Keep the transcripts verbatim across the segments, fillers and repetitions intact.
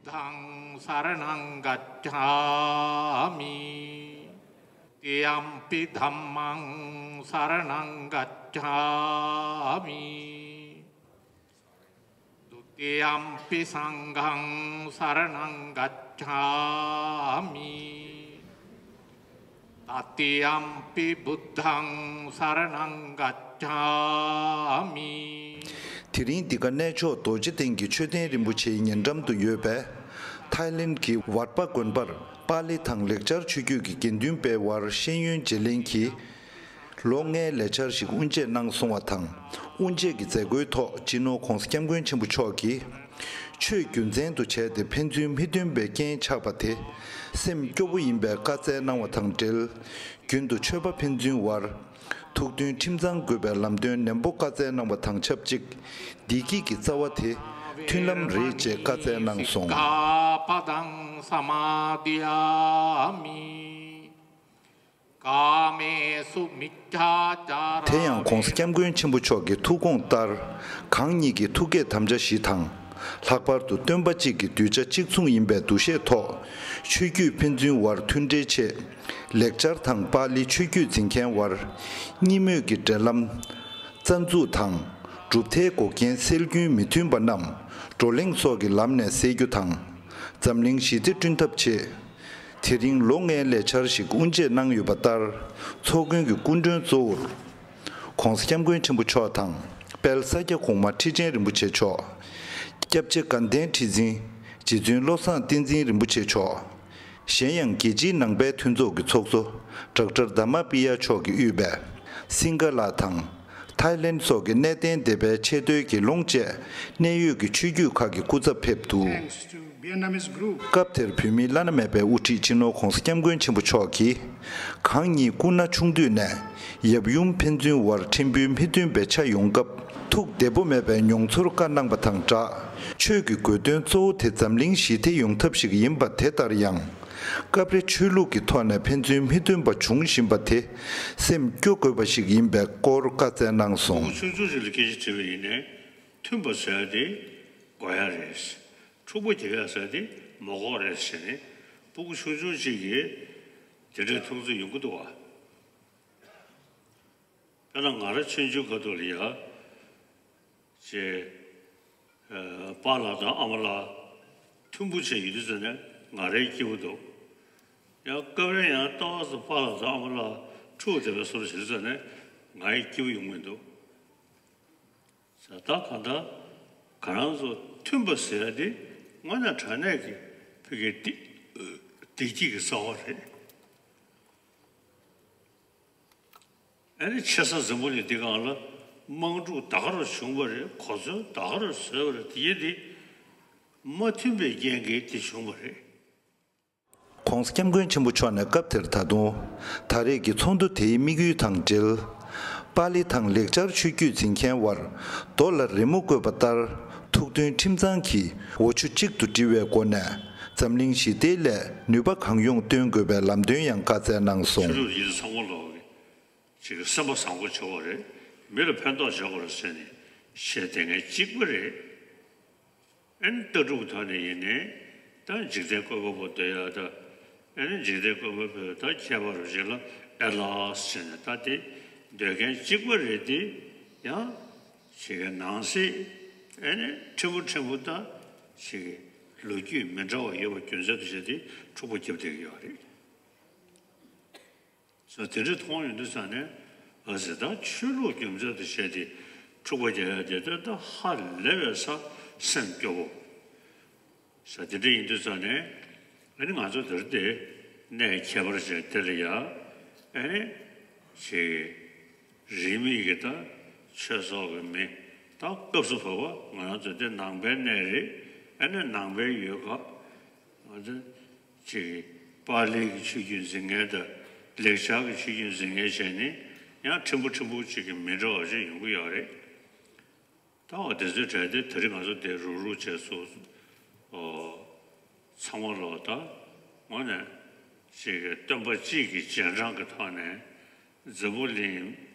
बुद्धं शरणं गच्छामि। द्वितीयम्पि धम्मं शरणं गच्छामि। द्वितीयम्पि सङ्घं शरणं गच्छामि। तृतीयम्पि बुद्धं शरणं गच्छामि। དེ་རིང་འདི་ག་གནས་མཆོག་རྡོ་རྗེ་གདན་གྱི་མཆོད་རྟེན་རིན་པོ་ཆེའི་ཉེ་འགྲམ་དུ་ཡོད་པའི་ཐའི་ལེན་གྱི་ཝར་པ་དགོན་པར་པཱ་ལི་དང་ལེགས་སྦྱར་ཆོས་བརྒྱུད་ཀྱི་དགེ་འདུན་པའི་དབར་ཤེས་ཡོན་བརྗེ་ལེན་གྱིས། ལོ་ལྔའི་ལས་འཆར་ཞིག་དབུ་འབྱེད་གནང་སོང་བ་དང་། དབུ་འབྱེད་ཀྱི་མཛད་སྒོའི་ཐོག་སྤྱི་ནོར་༧གོང་ས་༧སྐྱབས་མགོན་ཆེན་པོ་མཆོག་གིས། ཆོས་རྒྱུ་མཚན་དུ་བྱས་ཏེ་ཕན་ཚུན་མི་མཐུན་པའི་རྐྱེན་ཆགས་པ་དེ་སེམས་སྐྱོ་བོ་ཡིན་པའི་བཀའ་སྩལ་གནང་བ་དང་འབྲེལ། རྒྱུན་དུ་ཆོས་པ་ཕན་ཚུན་དབར་ཐུགས་མཐུན་ཁྲིམས་གཙང་དགོས་པའི་ལམ་སྟོན་ནན་པོ་བཀའ་སྩལ་གནང་བ་དང་ཆབས་ཅིག་བདེ་སྐྱིད་ཀྱི་རྩ་བ་དེ་མཐུན་ལམ་རེད་ཅེས་བཀའ་སྩལ་གནང་སོང་། सिक्खापदं समादियामि। कामेसु मिथ्याचार དེ་ཡང་༧གོང་ས་༧སྐྱབས་མགོན་ཆེན་པོ་མཆོག་གི་ཐུགས་དགོངས་ལྟར། གང་ཉིད་ཀྱི་ཐུགས་བསྐྱེད་དམ་བཅའ་བཞི་དང་། ལྷག་པར་དུ་སྟོན་པ་གཅིག་གི་གདུལ་བྱ་གཅིག་མཚུངས་ཡིན་པའི་འདུ་ཤེས་ཐོག་ཆོས་བརྒྱུད་ཕན་ཚུན་དབར་མཐུན་འབྲེལ་ཆེད། ལེགས་སྦྱར་དང་པཱ་ལི་ཆོས་བརྒྱུད་འཛིན་མཁན་དབར། གཉིས་མོས་ཀྱི་འབྲེལ་ལམ། རྩ་འཛུགས་དང་། གྲུབ་མཐའི་འགོག་རྐྱེན་སེལ་རྒྱུན་མི་མཐུན་པ་རྣམས། བགྲོ་གླེང་སོགས་ཀྱི་ལམ་ནས་སེལ་རྒྱུ་དང་། འཛམ་གླིང་ཞི་བདེ་བསྐྲུན་ཐབས་ཆེད། དེ་རིང་ལོ་ལྔའི་ལས་འཆར་ཞིག་དབུ་འབྱེད་གནང་ཡོད་པ་ལྟར། ཚོགས་མགོན་གྱི་སྐུ་མགྲོན་གཙོ་བོར། ༸གོང་ས་༸སྐྱབས་མགོན་ཆེན་པོ་མཆོག་དང་། དཔལ་ས་སྐྱ་གོང་མ་ཁྲི་ཆེན་རིན་པོ་ཆེ་མཆོག་སྐྱབས་རྗེ་དགའ་ལྡན་ཁྲི་འཛིན། རྗེ་བཙུན་བློ་བཟང་བསྟན་འཛིན་རིན་པོ་ཆེ་མཆོག་གཞན་ཡང་རྒྱལ་སྤྱིའི་ནང་པའི་མཐུན་ཚོགས་ཀྱི་ཚོགས་གཙོ། ཌོག་ཊར་དྷརྨ་པི་ཡ་མཆོག་གིས་དབུས་པའི། སིང་ག་ལ་དང་། ཐའི་ལེན་སོགས་ཀྱི་གནས་བརྟན་སྡེ་པའི་ཆེས་མཐོའི་དགེ་སློང་བཅས་གནད་ཡོད་ཀྱི་ཆོས་བརྒྱུད་ཁག་གི་སྐུ་ཚབ་ཕེབས་འདུག Vietnamese group. སྐབས་དེར་བོད་མིའི་བླ་ན་མེད་པའི་དབུ་ཁྲིད་སྤྱི་ནོར་༸གོང་ས་༸སྐྱབས་མགོན་ཆེན་པོ་མཆོག་གིས། གང་ཉིད་སྐུ་ན་ཆུང་དུས་ནས་ཡབ་ཡུམ་ཕན་ཚུན་དབར་ཕྲན་བུའི་མི་མཐུན་པའི་ཆ་ཡོང་སྐབས། ཐུགས་བདེ་པོ་མེད་པའི་མྱོང་ཚོར་བཀའ་གནང་བ་དང་སྦྲགས། ཆོས་ཀྱི་དགོས་དོན་གཙོ་བོ་དེ་འཛམ་གླིང་ཞི་བདེ་ཡོང་ཐབས་ཤིག་ཡིན་པ་དེ་ལྟར་ཡང་། སྐབས་རེ་ཆོས་ལུགས་ཀྱི་ཐོག་ནས་ཕན་ཚུན་མི་མཐུན་པ་འབྱུང་བཞིན་པ་དེ་སེམས་སྐྱོ་དགོས་པ་ཞིག་ཡིན་པའི་སྐོར་བཀའ་སྩལ་གནང་སོང་། ཆུང་ཆུང་ཞིག་ལ་སྐད་ཆ་དྲིས་པ་ཡིན་ནའི། མཐུན་པ་ཟེར་ཡ་དེ་དགོས་ཡ་རེད། འཁྲུག་པ་རྒྱག་ཡ་ཟེར་ཡ་དེ་མ་དགོས་རེད་ཟེར་ནས་སྤུ་གུ་ཆུང་ཆུང་ཅིག་གིས་དེ་འདྲའི་མཐོང་ཚུལ་ཡོང་གི་འདུག་བ། དཔེར་ན་ང་རང་ཆུང་ཆུང་སྐབས་དུས་ལ་ཡ། ཅེས། ཨ། པཱ་ལགས་དང་ཨ་མ་ལགས་མཐུན་པོ་བྱས་ཡོད་དུས་ཙམ་ནས་ང་རའི་སྐྱིད་པོ་འདུག་ཡང་སྐབས་རེ་ཡང་ཏོག་ཙམ་པཱ་ལགས་དང་ཨ་མ་ལགས་འཁྲུག་བསྡད་པའི་བཟོ་འདྲ་བྱེད་དུས་ཙམ་ནས་ང་ཡི་སྐྱིད་པོ་ཡོང་གི་མི་འདུག་ས་ད་གང་ལྟར་ང་རང་ཚོ་མཐུན་པ་ཟེར་ཡ་དེ་དངོས་གནས་དྲང་གནས་ཀྱི་ཕ་གིའི་བདེ་བདེ་སྐྱིད་ཀྱི་རྩ་བ་རེད། ཨ་ནི་ཆེ་ས་འཛམ་བུ་གླིང་འདི་སྒང་ལ་དམག་འཁྲུག་ད་ག་རང་བྱུང་བ་རེད། གོ་མཚོན་ད་ག་རང་བཟོས་པ་རེད། དེ་ཡིན་དེ་མ་མཐུན་པའི་རྐྱེན་གྱིས་དེ་བྱུང་བ་རེད། ༸གོང་ས་༸སྐྱབས་མགོན་ཆེན་པོ་མཆོག་ནས་སྐབས་དེར་ད་དུང་ད་རེས་ཀྱི་ཚོགས་འདུ་དེའི་དམིགས་ཡུལ་དང་འབྲེལ། པཱ་ལི་དང་ལེགས་སྦྱར་ཆོས་བརྒྱུད་འཛིན་མཁན་དབར་རྡོ་ལ་རི་མོ་བརྐོས་པ་ལྟར་ཐུགས་མཐུན་ཁྲིམས་གཙང་གིས་འོ་ཆུ་གཅིག་ཏུ་དྲིལ་བའི་སྒོ་ནས་འཛམ་གླིང་ཞི་བདེ་སླད་ནུས་པ་གང་ཡོང་བཏོན་དགོས་པའི་ལམ་སྟོན་ཡང་བཀའ་སྩལ་གནང་སོང་། ཆོས་ལུགས་ཡིན་ཚང་མ་ལོག་གི་ཅིག་སེམས་པ་བཟང་པོ་བྱེད་དགོས་རེད། མི་ལ་ཕན་ཐོགས་བྱེད་དགོས་རེད་ཟེར་ནས་བཤད་བསྡད་མཁན་གཅིག་པ་རེད། ཨ་ནི་ལྟ་གྲུབ་ཐོག་ནས་ཡིན་ནའི་ད་འཇིག་རྟེན་བཀོད་པ་པོ་འདོད་ཡ་ད། ཨ་ནི་འཇིག་རྟེན་བཀོད་པ་པོས་ད་ཁྱད་པར་རུ་ཞིག་ལ་ཨེ་ལགས་ཟེར་ནས་ད་དེ་འདོད་མཁན་གཅིག་པ་རེད་དེ། ཡང་ཞིག་གི་ནང་གསེས་ཨ་ནི་ཕྲན་བུ་ཕྲན་བུ་ད་ཞིག་གི་ལོ་རྒྱུས་མི་འདྲ་བ་ཡོད་པ་རྒྱུ་མཚན་དུ་བྱས་ཏེ་འཁྲུག་པ་བརྒྱབ་བསྡད་ཀྱི་ཡོད་རེད། ས་དེ་འདྲ་མཐོང་ཡོང་དུས་ཙང་ནས་ཨ་ཟེར་ད་ཆོས་ལུགས་རྒྱུ་མཚན་དུ་བྱས་ཏེ་འཁྲུག་པ་རྒྱག་ཡ་དེ་ད་ཧ་ལས་པའི་ས་སེམས་སྐྱོ་བོ། ས་དེ་འདྲ་ཡིན་དུས་ཙང་ནས་ཨ་ནི་ང་ཚོ་དེར་དེ་གནས་ཁྱད་པར་ཅན་དེ་ལ་ཡ་ཨ་ནི་ཞིག་རིས་མེད་ཀྱི་ད་ཆོས་ཚོགས་ཀྱི་མི་ད་སྐབས་སུ་བབ་པ་ང་རང་ཚོ་དེ་ནང་པའི་གནས་རེད། ཨ་ནི་ནང་པའི་ཡུལ་ཁག་ང་ཚོ། ཅིག་པཱ་ལིའི་གི་ཆོས་བརྒྱུད་འཛིན་མཁན་དང་ལེགས་སྦྱར་གྱི་ཆོས་བརྒྱུད་འཛིན་མཁན་བྱས་ནས་ཡང་ཕྲན་བུ་ཕྲན་བུ་ཅིག་གི་མི་འདྲ་བ་ཅིག་ཡོང་གི་ཡོད་རེད། ད་འོ་དེ་ཚོའི་གྲས་དེ་དེ་རིང་ང་ཚོ་དེ་རུག་རུག་བྱས་སོ། ཨོ། ཚང་མ་ལོ་ད་དངོས་གནས་ཅིག་གི་སྟོན་པ་གཅིག་གི་རྗེས་འབྲང་གི་ཐོག་ནས་འཛམ་བུ་གླིང་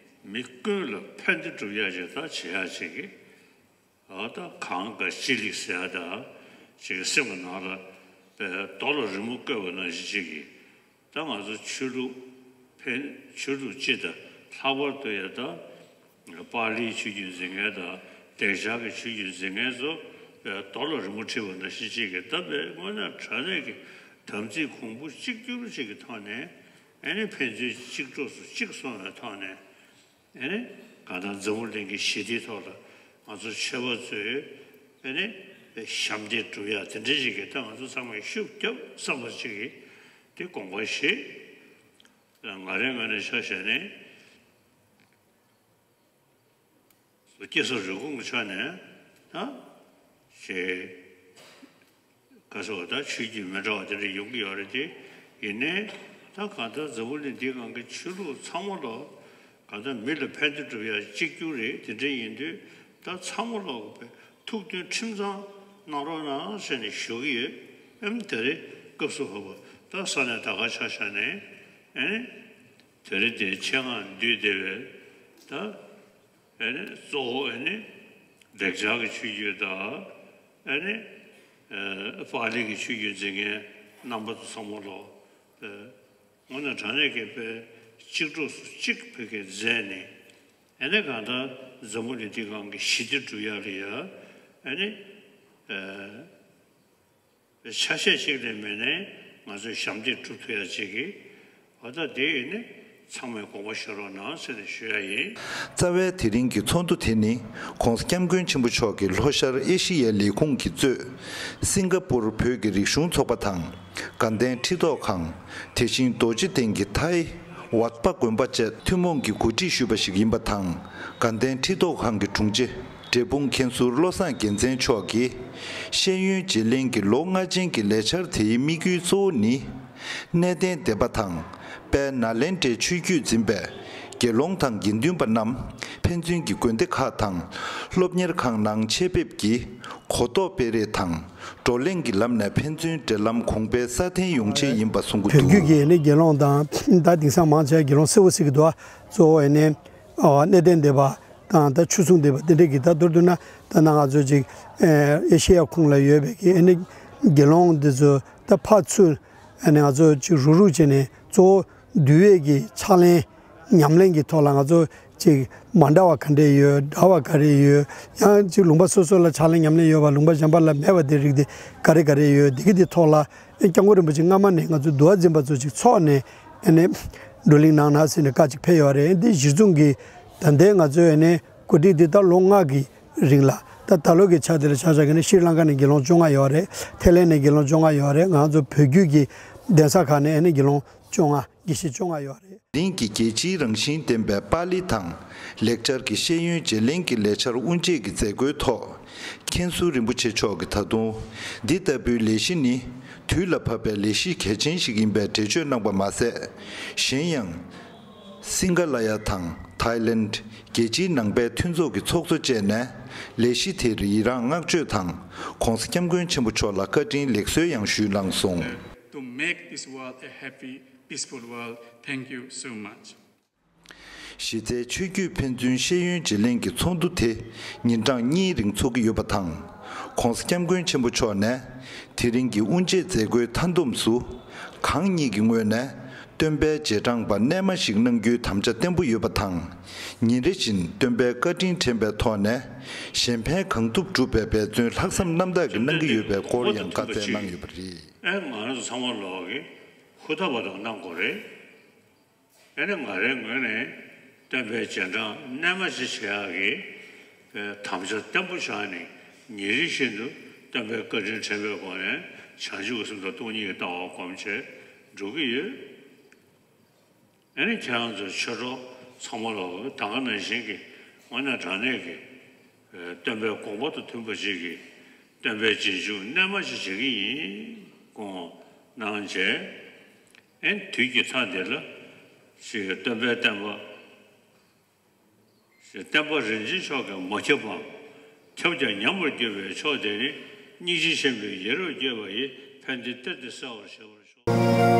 མི་ཀུན་ལ་ཕན་བདེ་སྒྲུབ་ཡ་ཅིག་ད་བྱེད་ཡ་ཅིག་གི་ཨ་ད་གང་ག་ཅི་ལིག་ཟེར་ཡ་ད། ཅིག་གི་སེམས་ཀྱི་ནང་ལ་པའི་རྡོ་ལ་རི་མོ་བརྐོས་པ་ནང་བཞིན་ཅིག་གིས། ད་ང་ཚོ་ཆོས་ལུགས་ཕན་ཆོས་ལུགས་སྤྱི་དང་ལྷག་པར་དུ་ཡང་ད་པཱ་ལིའི་ཆོས་བརྒྱུད་འཛིན་མཁན་དང་བདེ་འཇགས་ཀྱི་ཆོས་བརྒྱུད་འཛིན་མཁན་ཚོ་རྡོ་ལ་རི་མོ་བྲིས་པ་ནང་བཞིན་ཅིག་གིས། ད་པའི་དངོས་གནས་དྲང་གནས་ཀྱི་དམ་ཚིག་གོང་བུ་གཅིག་གྱུར་ཅིག་གི་ཐོག་ནས། ཨེ་ནི་ཕན་ཚུན་གཅིག་གྲོགས་སུ་གཅིག་སོང་བའི་ཐོག་ནས། ཨེ་ནི་གང་ལྟར་འཛམ་བུ་གླིང་གི་ཞི་བདེའི་ཐོག་ལ་ང་ཚོ་ཆོས་པ་ཚོས་ཨེ་ནི་ཞབས་འདེགས་སྒྲུབ་ཡ་དེ་འདྲ་ཞིག་གི་ད་ང་ཚོ་ཚང་མས་ཤུགས་རྒྱབ་བསམ་པ་ཅིག་གིས་དེ་དགོངས་པ་བཞེས། ང་རའི་ངོས་ནས་ཆ་བཞག་ནས། སྐྱེ་ས་རུས་གོང་གི་ཆ་ནས་ད་ཞེས་ག་ཟེར་བ། ད་ཆོས་བརྒྱུད་མི་འདྲ་བ་དེ་འདྲ་ཡོང་གི་ཡོད་རེད་དེ། ཡིན་ནའི་ད་གང་ལྟར་འཛམ་བུ་གླིང་འདིའི་སྒང་གི་ཆོས་ལུགས་ཚང་མ་ལ་གང་ལྟར་མི་ལ་ཕན་བདེ་སྒྲུབ་ཡ་གཅིག་གྱུར་རེད། དེ་འདྲ་ཡིན་དུས་ད་ཚང་མ་ལ་ཐུགས་མཐུན་ཁྲིམས་གཙང་གནང་རོགས་གནང་ཟེར་ནས་ཞུ་གི་ཡོད། ཨེམ་དེ་རིང་སྐབས་སུ་བབ་པ་ད་ས་གནས་ད་ག་ཆ་བཞག་ནས་ཨེ་ནི་དེ་རིང་དེ་ཆེད་མངགས་འདུས་བསྡད་པའི་ད། ཨེ་ནི་གཙོ་བོ་ཨེ་ནི་བདེ་འཇགས་ཀྱི་ཆོས་བརྒྱུད་དང་། ཨེ་ནི་ཨ་པཱ་ལི་གི་ཆོས་བརྒྱུད་འཛིན་མཁན་རྣམ་པ་ཚོ་ཚང་མ་ལོ། ཨ་དངོས་གནས་དྲང་གནས་ཀྱི་པའི་གཅིག་གྲོགས་སུ་གཅིག་བོད་སྐད་མཛད་ནས། ཨེ་ནི་གང་ལྟར་འཛམ་བུ་གླིང་འདི་སྒང་གི་ཞི་བདེ་སྒྲུབ་ཡ་ལ་ཡ་ཨེ་ནི་ཨ། ཆ་ཤས་ཤིག་ལས་མེད་ནའི་ང་ཚོས་ཞབས་འདེགས་སྒྲུབ་ཐུབ་ཡ་ཅིག་གི་འོ་ད་དེ་ཡིན་ནི་ཚང་མས་དགོངས་པ་བཞེས་རོགས་གནང་ཟེར་ནས་ཞུ་ཡ་ཡིན། རྩ་བའི་དེ་རིང་གི་ཚོགས་འདུ་དེ་ནི་༸གོང་ས་༸སྐྱབས་མགོན་ཆེན་པོ་མཆོག་གིས་ལྷོ་ཤར་ཨེ་ཤི་ཡའི་ལས་ཁུངས་ཀྱིས་གཙོས་སིང་ག་པུར་བོད་ཀྱི་རིག་གཞུང་ཚོགས་པ་དང་དགའ་ལྡན་ཁྲི་ཐོག་ཁང་། དེ་བཞིན་རྡོ་རྗེ་གདན་གྱི་ཐའི་ཝཱད་པ་དགོན་པ་བཅས་ཐུན་མོང་གིས་གོ་སྒྲིག་ཞུས་པ་ཞིག་ཡིན་པ་དང་། དགའ་ལྡན་ཁྲི་ཐོག་ཁང་གི་དྲུང་ཆེ་འབྲས་སྤུངས་མཁན་ཟུར་བློ་བཟང་རྒྱལ་མཚན་མཆོག་གིས་ཤེས་ཡོན་བརྗེ་ལེན་གྱི་ལོ་ལྔ་ཅན་གྱི་ལས་འཆར་དེའི་དམིགས་ཡུལ་གཙོ་བོ་ནི། གནས་བརྟན་སྡེ་པ་དང་དཔལ་ནཱ་ལེནྡྲའི་ཆོས་བརྒྱུད་འཛིན་པའི་དགེ་སློང་དང་དགེ་འདུན་པ་རྣམས་ཕན་ཚུན་གྱི་དགོན་སྡེ་ཁག་དང་སློབ་གཉེར་ཁང་ནང་ཆེད་ཕེབས་ཀྱིས་གོ་རྟོགས་སྤེལ་རེས་དང་། བགྲོ་གླེང་གི་ལམ་ནས་ཕན་ཚུན་འབྲེལ་ལམ་གོང་འཕེལ་སྲ་བརྟན་ཡོང་ཆེད་ཡིན་པ་གསུང་གི་འདུག། བོད་བརྒྱུད་ཀྱི་ནི་དགེ་སློང་དང་ད་དེང་སང་མང་ཆེ་བ་དགེ་སློང་གསལ་བོ་གཟིགས་ཀྱི་འདུག། གཙོ་བོ་ནི་གནས་བརྟན་སྡེ་པ་དང་ད་ཆོས་སྲུང་སྡེ་པ་དེ་འདྲ་གི། ད་མདོར་བསྡུ་ན་ད་ནང་ང་ཚོ་ཅིག་ཨེ་ཤེས་ཡ་ཁུངས་ལ་ཡོད་པའི་གི་ཨེ་ནི་དགེ་སློང་འདི་ཚོ་ད་ཕར་ཚུར་ཨེ་ནི་ང་ཚོ་ཅིག་རུག་རུག་བྱས་ནས་གཙོ་བོ་འདུལ་བའི་གི་ཕྱག་ལེན། ཉམས་ལེན་གྱི་ཐོག་ལ་ང་ཚོ་ཅིག་མ་འདྲ་བ་ག་འདྲས་ཡོད། འདྲ་བ་ག་རེ་ཡོད། ཡང་ཅིག་ལུང་པ་སོ་སོ་ལ་ཕྱག་ལེན་ཉམས་ལེན་ཡོད་པ། ལུང་པ་གཞན་པ་ལ་མེད་པ་དེ་རིགས་དེ་ག་རེ་ག་རེ་ཡོད། འདི་གི་དེ་ཐོག་ལ་སྐྱབས་མགོན་རིན་པོ་ཆེ་སྔ་མ་ནས་ང་ཚོ་འདུལ་བ་འཛིན་པ་ཚོ་ཅིག་ཚོགས་ནས་ཨ་ནི་བགྲོ་གླེང་གནང་ན་ཟེར་ནས་བཀའ་ཅིག་ཕེབས་ཡོད་རེད། འདི་གཞིར་བཟུང་གིས་ད་ལྟའི་ང་ཚོའི་ཨ་ནི་གོ་སྒྲིག་འདི་ད་ལོ་ལྔ་གི་རིང་ལ། ད་ད་ལོ་གི་ཆ་དེ་ལ་ཆ་བཞག་གི་ན་ཤྲི་ལང་ཀ་ནས་དགེ་སློང་བཅོ་ལྔ་ཡོད་རེད། ཐའི་ལེན་ནས་དགེ་སློང་བཅོ་ལྔ་ཡོད་རེད། ང་ཚོ་བོད་བརྒྱུད་ཀྱི་གདན་ས་ཁག་ནས་ཨ་ནི་དགེ་སློང་བཅོ་ལྔ། དགེ་བཤེས་བཅོ་ལྔ་ཡོད་རེད། དེ་རིང་གི་རྒྱལ་སྤྱིའི་རང་བཞིན་ལྡན་པའི་པཱ་ལི་དང་ལེགས་སྦྱར་གྱི་ཤེས་ཡོན་བརྗེ་ལེན་གྱི་ལས་འཆར་དབུ་འབྱེད་ཀྱི་མཛད་སྒོའི་ཐོག། མཁན་ཟུར་རིན་པོ་ཆེ་མཆོག་གིས་ད་དུང་འདི་ལྟ་བུའི་ལས་གཞི་ནི་དུས་ལ་བབ་པའི་ལས་གཞི་གལ་ཆེན་ཞིག་ཡིན་པའི་འགྲེལ་བརྗོད་གནང་པ་མ་ཟད། གཞན་ཡང་། སིང་ག་ལ་ཡ་དང་ཐའི་ལེནྜ། རྒྱལ་སྤྱིའི་ནང་པའི་མཐུན་ཚོགས་ཀྱི་ཚོགས་གཙོ་བཅས་ནས་ལས་གཞི་དེར་ཡི་རངས་བསྔགས་བརྗོད་དང་། ༸གོང་ས་༸སྐྱབས་མགོན་ཆེན་པོ་མཆོག་ལ་བཀའ་དྲིན་ལེགས་གསོལ་ཡང་ཞུས་གནང་སོང་། To make this world a happy, peaceful world. Thank you so much. གཞི་རྩའི་ཆོས་བརྒྱུད་ཕན་ཚུན་ཤེས་ཡོན་བརྗེ་ལེན་གྱི་ཚོགས་འདུ་དེ་ཉིན་གྲངས་གཉིས་རིང་འཚོགས་ཀྱི་ཡོད་པ་དང་། ༸གོང་ས་༸སྐྱབས་མགོན་ཆེན་པོ་མཆོག་ནས་དེ་རིང་གི་དབུ་འབྱེད་མཛད་སྒོའི་མཐའ་བསྡོམས་སུ། གང་ཉིད་ཀྱི་ངོས་ནས་སྟོན་པའི་རྗེས་འབྲང་པ་རྣལ་མ་ཞིག་གནང་རྒྱུའི་དམ་བཅའ་བརྟན་པོ་ཡོད་པ་དང་། ཉིན་རེ་བཞིན་སྟོན་པའི་བཀའ་དྲིན་དྲན་པའི་ཐོག་ནས་གཞན་ཕན་གང་ཐུབ་སྒྲུབ་པའི་འབད་བརྩོན་ལྷག་བསམ་རྣམ་དག་གིས་གནང་གི་ཡོད་པའི་སྐོར་ཡང་བཀའ་སྩལ་གནང་ཡོད་པ་རེད། ཨེ་ང་རང་ཚོ་ཚང་མ་ལོག་གི་ཧུར་ཐག་པ་དང་གནང་དགོས་རེད། ཨེ་ནི་ང་རའི་ངོས་ནས་སྟོན་པའི་རྗེས་འབྲང་རྣལ་མ་ཞིག་བྱེད་ཡག་གི་དམ་བཅའ་བརྟན་པོ་བཞག་ནས་ཉིན་རེ་བཞིན་དུ་སྟོན་པའི་བཀའ་དྲིན་དྲན་པའི་སྒོ་ནས་བྱང་ཆུབ་ཀྱི་སེམས་དང་སྟོང་ཉིད་ཀྱི་ལྟ་བ་སྒོམ་བྱས་འགྲོ་གི་ཡོད། ཨེ་ནི་ཁྱེད་རང་ཚོ་ཆོས་གྲོགས་ཚང་མ་ལ་ད་ག་ནང་བཞིན་གྱི་དངོས་གནས་དྲང་གནས་ཀྱི་སྟོན་པའི་དགོངས་པ་དང་མཐུན་པ་ཞིག་གི་སྟོན་པའི་རྗེས་འཇུག་རྣལ་མ་ཞིག་བྱེད་ཀྱི་ཡིན་དགོངས་གནང་བྱས། ཨེ་དུས་ཀྱི་མཐའ་འདི་ལ་ཞིག་སྟོན་པའི་བསྟན་པ་ཞིག་བསྟན་པ་རིན་ཆེན་མཆོག་གིས་མ་ཁྱབ་པའམ་ཁྱབ་ཀྱང་ཉམས་པར་གྱུར་པའི་ཕྱོགས་དེ་ནི་སྙིང་རྗེ་ཆེན་པོས་ཡིད་རབ་བསྐྱོད་པ་ཡིས་ཕན་བདེ་གཏེར་དུ་གསལ་བར་བྱེད་པར་ཤོག།